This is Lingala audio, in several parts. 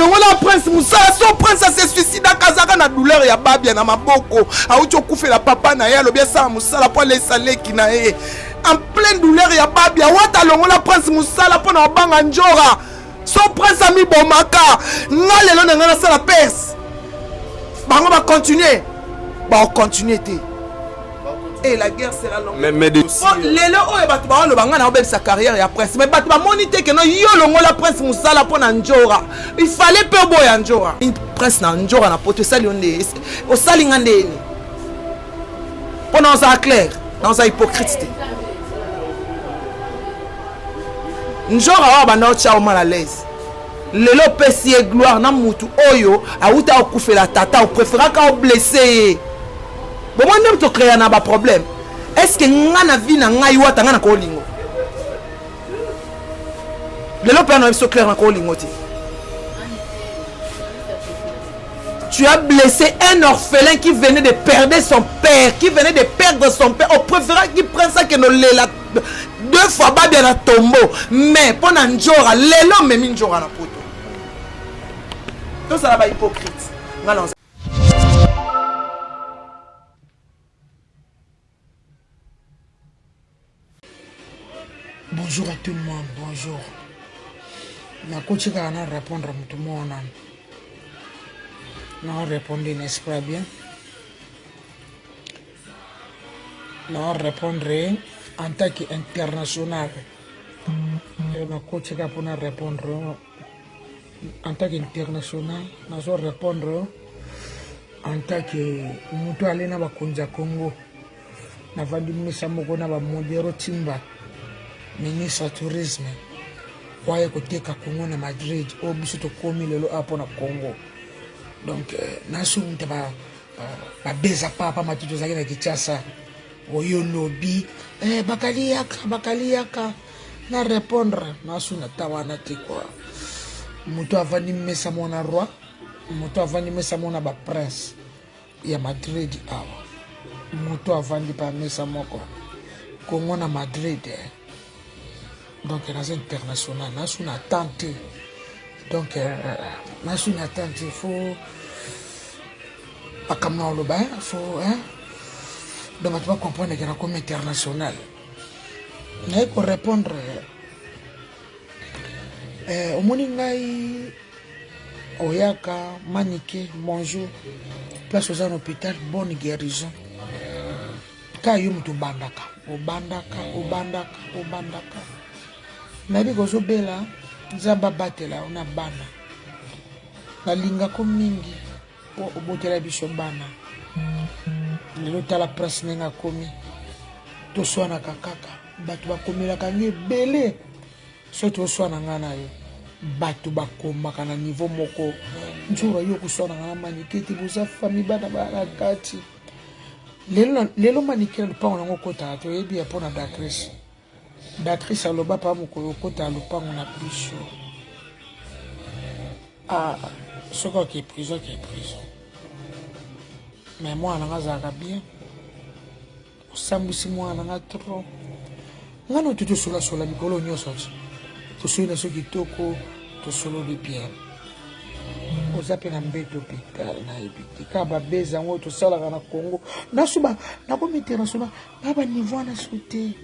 Olongola prince mosala, so prince ase suicidaka, azalaka na douleur ya babia na maboko, auti okufela papa na ye, alobi asala mosala mpo alesa leki na ye en pleine douleur ya babia. Wata alongola prince mosala mpo na obanga njora, so prince amibomaka. Nga lelo na ngai nasala perse, bango bacontinue, bakocontinue te et la guerre sera longue. Mais de... Po lelo oyo bato baoloba ngai naobebisa carrière ya prince, mais bato bamoni te keno yo longola prince mosala mpo na njora. Il fallait mpe oboya njora. Prince na njora na poto esali yo nde osali nga ndeni mpo na ozala claire, na oza hypocrite te. Njora oyo abanda otya yo mal à l'aise, lelo opesi ye gloire na mutu oyo awuta okufela tata, opréféraka oblesse ye. Bomoni nde tocréa na baproblème. Est ce que nga na vie na ngai wata nga na kolingo lelo mpe na biso claire na kolingo te? Tu as blessé un orphelin qui venait de perdre son père, qui venait de perdre son père. On préférait qu'il prenne ça que nos lela deux fois babia na tombeau. Mais pour na njora, lelo memi njora na poto. Tout ça là hypocrite. Bonjour à tout le monde, bonjour. Nakoti kaka na répondre moto moko nano. Na répondre, n'est-ce pas bien? Na répondre en tant qu'international. Nakoti kaka mpona répondre en tant qu'international, nazo répondre en tant que moto ale na bakonzi ya Congo. Navandi mesa moko na bamodero Timba, ministre ya tourisme, oyo koteka Congo na Madrid, oyo biso tokomi lelo awa mpo na Congo. Donc naso moto babeza papa mati tozalaki na Kinshasa, oyo lobi bakali yaka, bakali yaka. Na répondre naso na ta wana te kua. Moto avandi mesa mona roi, moto avandi mesa mona baprince ya Madrid awa, moto avandi pa mesa moko Congo na Madrid. Donc naza international, nasu na temps te. Donc nasu na temps te, faut makambo na oloba, faut donc bato bacomprendre ke nakomi international. Naye korépondre, omoni ngai oyaka Manike, bonjour, place oza na hôpital, bonne guérison. Ka yo moto obandaka, obandaka, obandaka, obandaka, nayebi kozobela. Nzambe abatela yo na bana. Nalingako mingi mpo obotela biso bana. Lelo tala prince ndenge akomi. Toswanaka kaka, bato bakomelaka nge ebele. Soki toswana ngai na yo, bato bakomaka na niveau moko. Nzora yo koswanaka na Manike te, boza fami, bana baa na kati. Lelo, lelo Manike na lupango nango okotaka te, oyebi ya mpo na Dacris. Dacris aloba pa mokolo okotaka lupango na biso. Ah, soki oke prison, oke prison. Mais mwana nanga azalaka bien. Osambwisi mwana nanga trop. Nga no te tosolasola mikolo nyonso ti tosoli na so kitoko, tosololi bien. Oza mpe na mbeto hôpital, nayebi te kaka babeza yango tosalaka na Congo. Naso nakomi international na baniveau wana so te.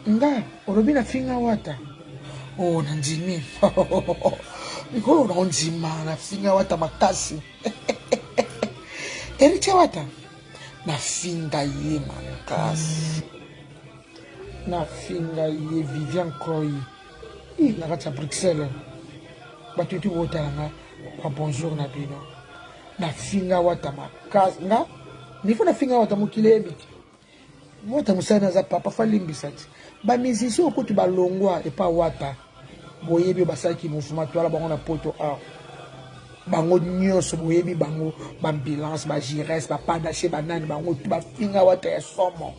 Nga olobi na finga wata, o nandimi mikolo na ondima na finga wata makasi. Héritier wata nafinga ye makasi, nafinga ye. Vivian Koy na kati ya Bruxelles, bato eti botala nga ba bonjour na bino. Nafinga wata makasi, nga nifo nafinga wata, mokili eyebi te. Wata mosali naza papa, falimbisa ti bamusicien okutu balongwa epa wata. Boyebi oyo basalaki mouvement toala bango na poto awa, bango nyonso boyebi bango, baambulance, bagires, bapadache, banani, bango bafinga wata ya somo.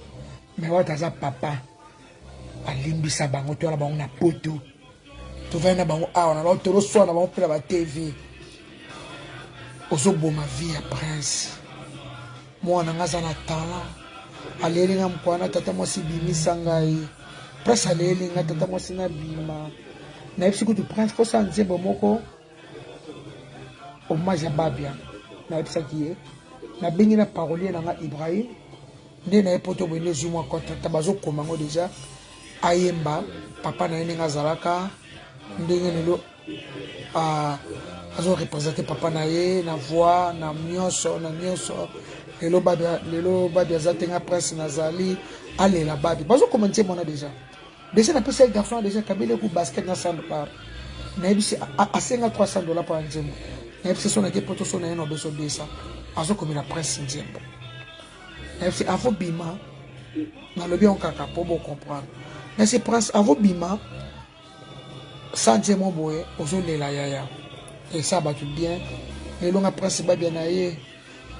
Mais wata aza papa, alimbisa bango, toala bango na poto, tovandi na bango awa na bango, toloswana bango mpe na batv. Ozoboma vie ya prince. Mwana nga aza na talent, aleli nga mokwana tata mwasi bimisa ngai. Prince aleli nga tata mwasi nabima. Nayebisi kutu Prince kosala nzembo moko hommage ya Babia. Nayebisaki ye, nabengi na parolier na nga Ibrahim nde na ye poto boye nde ezwi mwa contract bazokoma yango deja ayemba papa na ye ndenge azalaka ndenge lelo azo represente papa na ye na voix na nyonso na nyonso lelo babi lelo babi aza te nga prince nazali alela babi bazokoma nzembo wana deja deja napesa ye garçon deja kabele ku basket na 100 dollar nayebisi asenga 300 dollar mpo ya nzembo nayebisi so nake poto so na ye na obeso 200 azokomela prince nzembo nayebisi avo bima nalobi yango kaka mpo bocomprendre nayebisi prince avo bima Santie mo boye ozolela yaya esa bato bien lelo nga prince babia na ye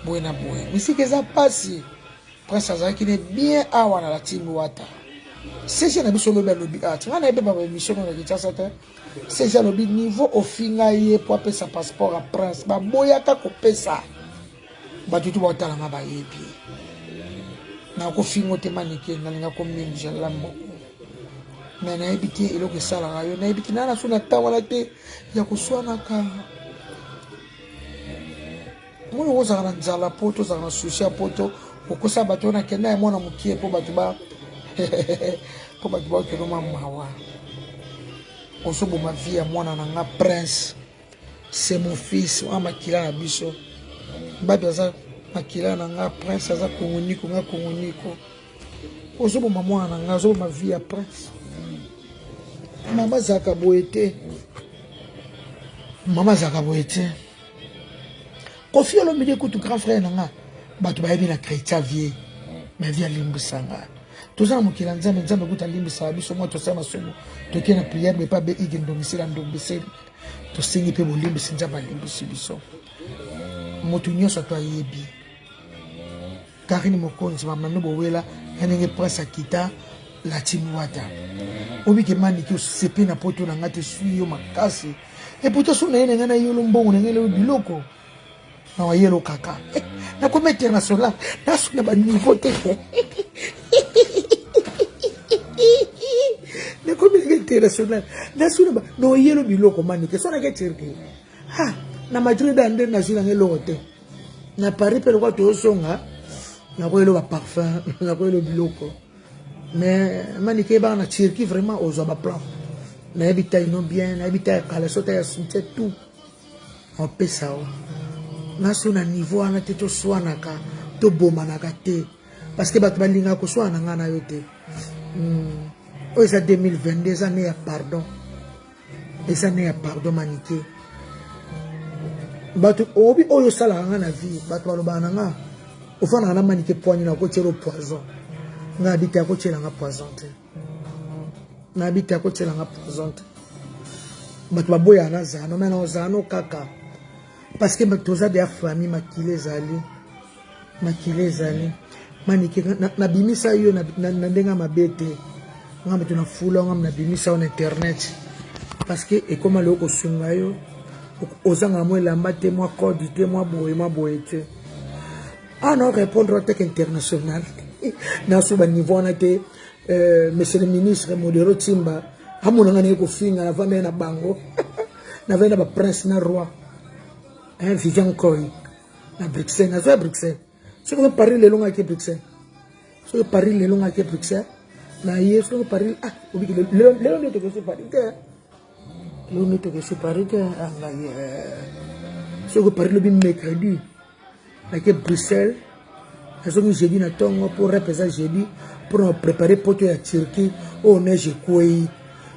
boye na boye misiki eza pasi prince azalaki ne bien awa na la team wata CG na biso lobi alobi ah tinga na yebe ba émission na Kinshasa te CG alobi niveau ofinga ye po apesa passeport ya prince baboyaka kopesa bato tu baotala nga bayebi nakofingo te manike nalinga ko mingi jalala moko me nayebi te eloko esalaka yo nayebi te naa naso na ntango wana te ya koswanaka moni okozala na nzala poto ozala na susi ya poto okosa bato wana kenda ya mwana mokie mpo bato ba mpo bato bakende mwa mawa ozoboma vie ya mwana na nga prince C'est mon fils, wa makila na biso. Babi aza makila na nga, prince aza kongoniko, nga kongoniko. Ozoboma mwana na nga, ozoboma vie ya prince. Mama azalaka boye te. Mama azalaka boye te. Koffi Olomide kutu grand frère na nga, bato bayebi na chrétien vie. Mais vie alimbisa nga. Toza na mokili ya Nzambe, Nzambe kutu alimbisaka biso mwa tosala masumu. Toke na prière mais pas be ige ndomisela ndombiseli. Tosengi mpe bolimbisi, Nzambe alimbisi biso. Moto nyonso to ayebi Karine Mokonzi, mama Bowela, ya ndenge Prince akita la team Wata. Obike maniki osepe na poto na nga te sui yo makasi. Et pourtant so na ye na nga na yolo mbongo na nga lelo biloko. Na wayelo kaka. Na komi international, na so na ba niveau te. Na komi international, na so na ba na wayelo biloko maniki so na ke Turquie. Ha, na Madrid ande na zwi na nga eloko te. Na Paris pe lokola tozonga nakoyelo ba parfum, nakoyelo biloko. Mais manike yebaka na Turquie vraiment ozwa ba plan. Nayebi taille no bien, nayebi taille ya caleçon, taille ya soutien tout. Opesa yo. Naso na niveau wana te toswanaka, tobomanaka te. Parce que bato balingaka koswana na ngai na yo te. Oyo eza 2022 eza ne ya pardon. Eza ne ya pardon manike. Bato obi oyo osalaka nga na vie, bato balobaka na nga ofandaka na manike poani na kotiela poison. Nga abi te akotiela nga poison te. Na abi te akotiela nga poison te. Bato baboyaka na zano, mais na zano kaka. Parce que toza deya famille, makila ezali. Makila ezali. Manike nabimisa yo na ndenge ya mabe te. Nga moto na fula nga nabimisa yo na internet. Parce que ekoma lelo kosunga yo. Ozanga mwa elamba te, mwa code te, mwa boye, mwa boye te. Ah non, répondre te international. Na so ba niveau wana te. Monsieur le ministre Modero Timba, amona nga naye kofinga, navanda ye na bango. Navanda na ba prince na roi. Hein, Vivian Koy. Na Bruxelles, nazo ya Bruxelles. Soki ozo Paris lelo nga ke Bruxelles. Soki Paris lelo nga ke Bruxelles. Na ye soki Paris ah obiki lelo lelo nde toke Paris te. Lelo nde toke Paris te. Ah nga ye. Soki Paris lobi mercredi na ke Bruxelles. Nazongi jeudi na tongo pour rep eza jeudi pour na préparer poto ya Turquie oyo neige ekwei.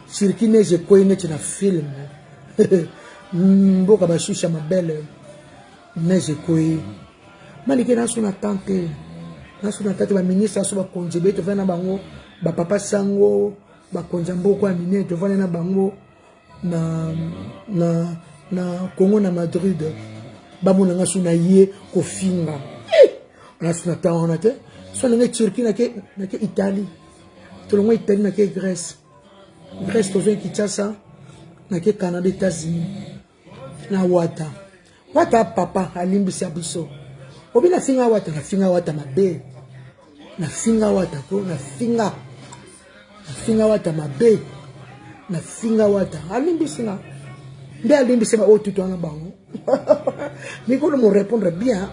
Turquie neige ekwei neti na film. Mboka bashusha mabele. Neige ekwei. Malike naso na tante. Naso na tante ba ministre aso ba konzi be tovanda na bango ba papa sango ba konzi ya mboka ya minene tovanda na bango na na na Congo na Madrid bamona nga so na ye kofinga. Naso na temps wana te. So ndenge Turquie na ke na ke Italie. Tolongo Italie na ke Grèce. Grèce tozongi Kinshasa na ke Canada États-Unis. Na wata wata papa alimbisa biso obi na finga wata na finga wata mabe na finga wata ko na finga na finga wata mabe. Nafinga wata alimbisi nga nde alimbisi ba oyo tutu wana bango mikolo mo répondre bien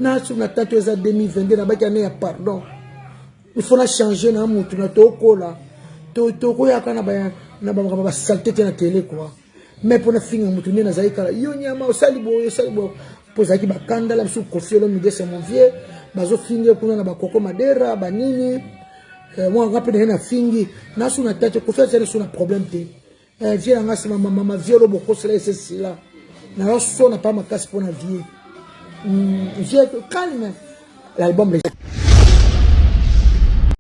nasu na tato eza 2022 nabaki ane ya pardon il faut na changer na mutu na tokola tokoyaka na bamakambo basalte te na tele kua mais mpo nafinga motu nde nazali kala yo nyama osali boye osali boye mpo ozalaki bakandala biso kofi olomide c'est mon vieux bazofinga kuna na bakoko madera banini Eh, mwa nga mpe naye nafingi nasu na tate kofi azali so na problème te eh, vie na nga nsima mama vie olo bokosela ese sila nazosona pa makasi mpo na vie mm, vie calme l'album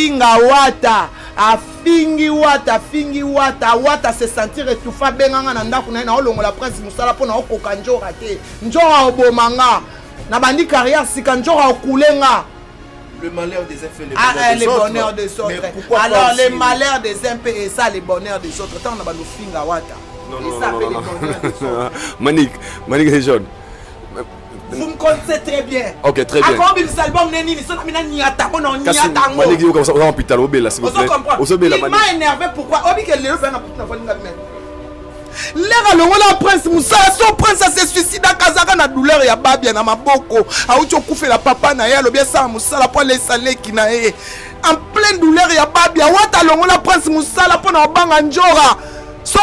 finga wata afingi wata afingi wata wata se sentir étouffe abenga nga na ndako na ye naolongola prince mosala mpo naokoka njora te njora oboma nga nabandi carrière sika njora okule nga Le malheur des uns fait le ah, bonheur, eh, des, le autres. bonheur des autres. Mais pourquoi Alors pas le aussi... malheur des uns et ça le bonheur des autres. Tant on a finga wata. Non, non, non, non, non, non. Manick, Manick est jeune. Vous me connaissez très bien. Ok, très bien. Akoma bimisa album ne nini soki mina niata ngo na niata ngo. Manick yo comme ça oza hôpital obela s'il vous plaît. Ozobela Manick. Il m'a énervé pourquoi? Obi que lelo bana putina volinga même. Lere alongola prince mosala so prince ase suicidaka azalaka na douleur ya babia na maboko auti okufela papa na ye alobi asala mosala mpo alesa leki na ye en pleine douleur ya babia wata alongola prince mosala mpo na obanga njora so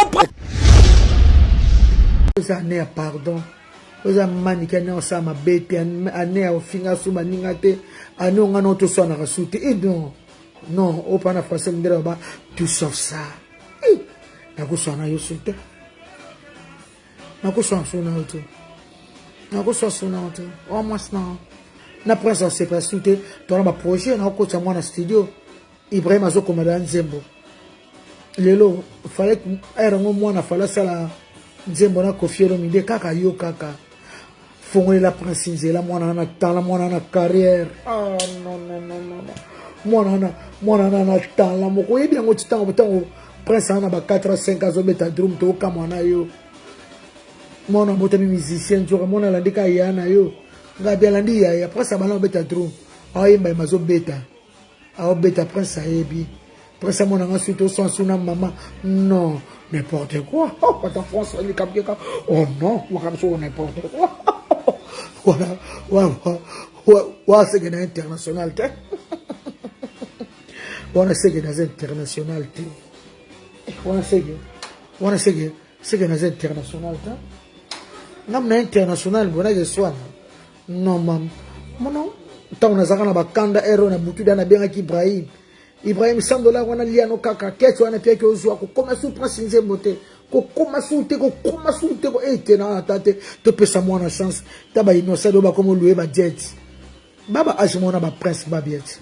eza ane ya pardon oza manike ane osala mabe te ane ya ofinga su baninga te ane onga na toswanaka su te e non non opa na français mindele baba tout sauf ça nakoswana yo su te nakoswana su na yo te nakoswa su na yo te oa mwasi na na prince asepela su te tona baprojet nakokotisa mwana studio ibrahim azokoma da nzembo lelo fale ere yango mwana fale asala nzembo na kofi olomide kaka yo kaka fongolela prince nzela mwana wana tala mwana wana carrière ah, non, non, non, non. mwana wana mwana wana na tala moko oyebi yango ti ntango ntango prince wana ba 4 5 azobeta drum tokamwa na yo mwana abotami musicien nzoka mwana alandi ka ya na yo ngabi alandi yaya prince abanda kobeta drum aoyemba yemba azobeta aobeta prince ayebi prince amona nga suite osansu na mama non n'importe quoi oh, pata france likambo keka oh non makambo soko n'importe quoi wana wana seke na international te wana seke naza international te eh, wana seke wana seke seke naza international te ngam na international bonake swana Non mam mono ntango nazalaka na bakanda ero na butu da nabengaki Ibrahim Ibrahim 100 dollars wana liano kaka kete wana piaki ozwa kokoma su prince nzembo te kokoma su te kokoma su te ko ete na ata te topesa mwana chance ta ba innocent oyo bakoma olue ba jet ba ba age mwana ba prince babiet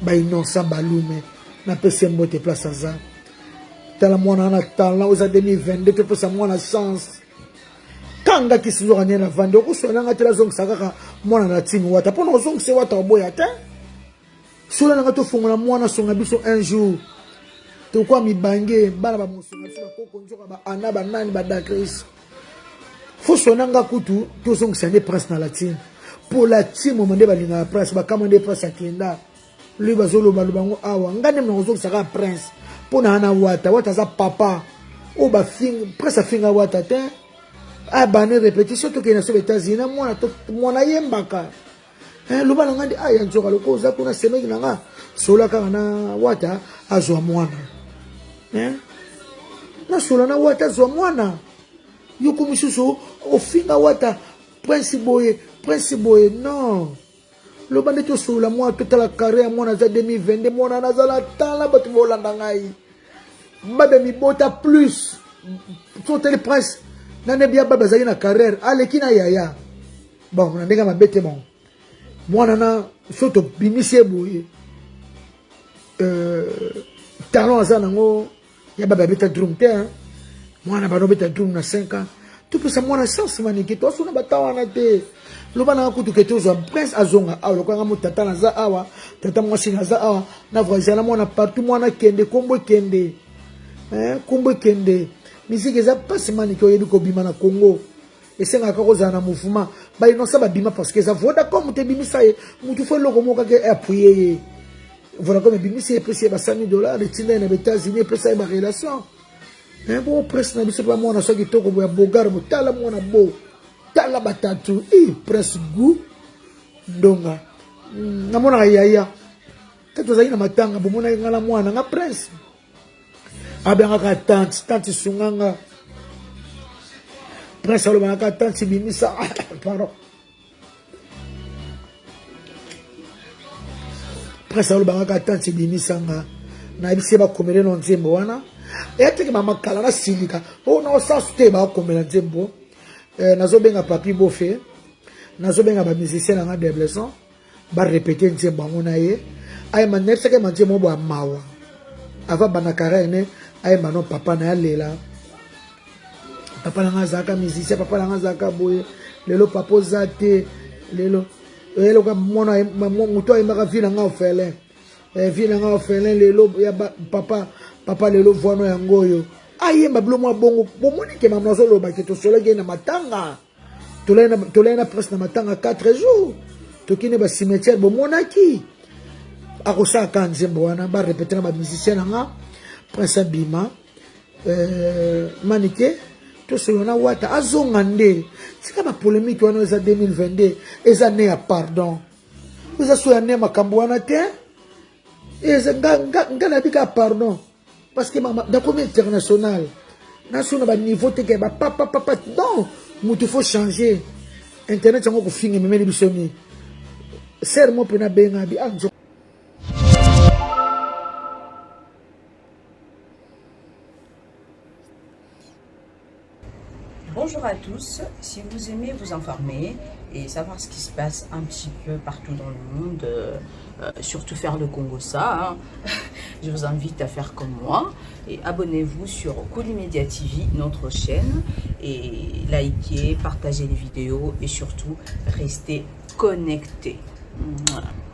ba innocent balume napesi ye mbote place aza tala mwana wana talent oza 2022 topesa mwana chance kanga kisi nzoka nde na vandi okoswana nga te nazongisa kaka mwana na timi wata mpo na ozongisa wata oboya te sola na nga tofongola mwana songa biso un jour tokwa mibange bana bamosunga biso bakoko nzoka baana banani badacris foswana nga kutu tozongisa nde prince na latine mpo latine moma nde balingaka prince bakamwa nde prince akenda lui bazoloba loba yango awa nga nde nakozongisa kaka prince mpo na na wata wata aza papa oyo bafinga prince afinga wata te abane répétition tokende na so ba états-unis na mwana mwana ayembaka eh, loba na nga nde aya ah, nzoka lokola oza kuna semeki na nga sola kaka na wata azwa mwana eh? nasola na wata azwa mwana yoko mosusu ofinga wata prince boye prince boye non loba nde tosolola mwana totala carrière ya mwana aza 2022 mwana nazala tala bato bolanda ngai babe mibota plus totali prince na nde bia babe azalaki na carrière aleki na yaya bon na ndenge mabe te bon mwana na so tobimisi ye boye euh, talon aza nango ya babe abeta drum te hein? mwana bano obeta drum na 5 ans topesa mwana chance manike toasuna bata wana te loba nanga kutu ke tozwa prince azonga awa lokola nga mo tata naza awa tata mwasi naza awa na voyage na mwana partout mwana kende kombo ekende kombo ekende miziki eza mpasi manike oyebi kobima na congo esengaka kaka ozala na mouvement bainosa babima parce que eza vodacom te ebimisa ye motu fo eloko moko kaka appuye ye. Vodacom ebimisi epesi ye ba 100 000 dollars etinda ye na ba États-Unis epesa ye ba relation mais bo presse na biso pa mwana soki kitoko boya bogar botala mwana bo tala batatu i presse goût ndonga hmm, namonaka yaya te tozalaki na matanga bomonaki nga na mwana nga prince abengaka tante tante sunga nga prince alobaka tante bimisa pardon prince alobaka kaka tante bimisa nga nayebisi ye bakomele no nzembo wana eyateke bamakala nasilika o na osasu te bakomela nzembo eh, nazobenga papi bofe nazobenga bamusicien na nga debleson barepete nzembo yango na ye ayemba nayebisaki ye manzembo moko ya mawa ava banda carrière ne ayemba no papa na ye alela papa na nga azalaka musicien papa na nga azalaka boye lelo papa oza te lelo eloka mwana moto ayembaka vie na nga orphelin eh, vie na nga orphelin lelo ya papa papa lelo voino yango oyo ayemba bilo mwa bongo bomoni ke mama azoloba ke tosolaki ye na matanga tolai na presse na matanga 4 jours tokende ba cimetière bomonaki akosala ka nzembo wana barepete na bamusicien na nga prince abima euh, manike tosolo na wata azonga nde tika bapolemike wana eza 2022 eza ne ya pardon eza so ya ne makambo wana te eza nga, nga, nga nayebi kaka pardon parce que mama nakomi international naso na baniveau te ke bapapapapa non moto faut changer internet yango kofinga ememeli biso nini ser mo mpe nabenga bi ah, Bonjour à tous, si vous aimez vous informer et savoir ce qui se passe un petit peu partout dans le monde, euh, euh, surtout faire le Congo ça, hein, je vous invite à faire comme moi et abonnez-vous sur Media TV, notre chaîne, et likez, partagez les vidéos et surtout restez connectés. Voilà.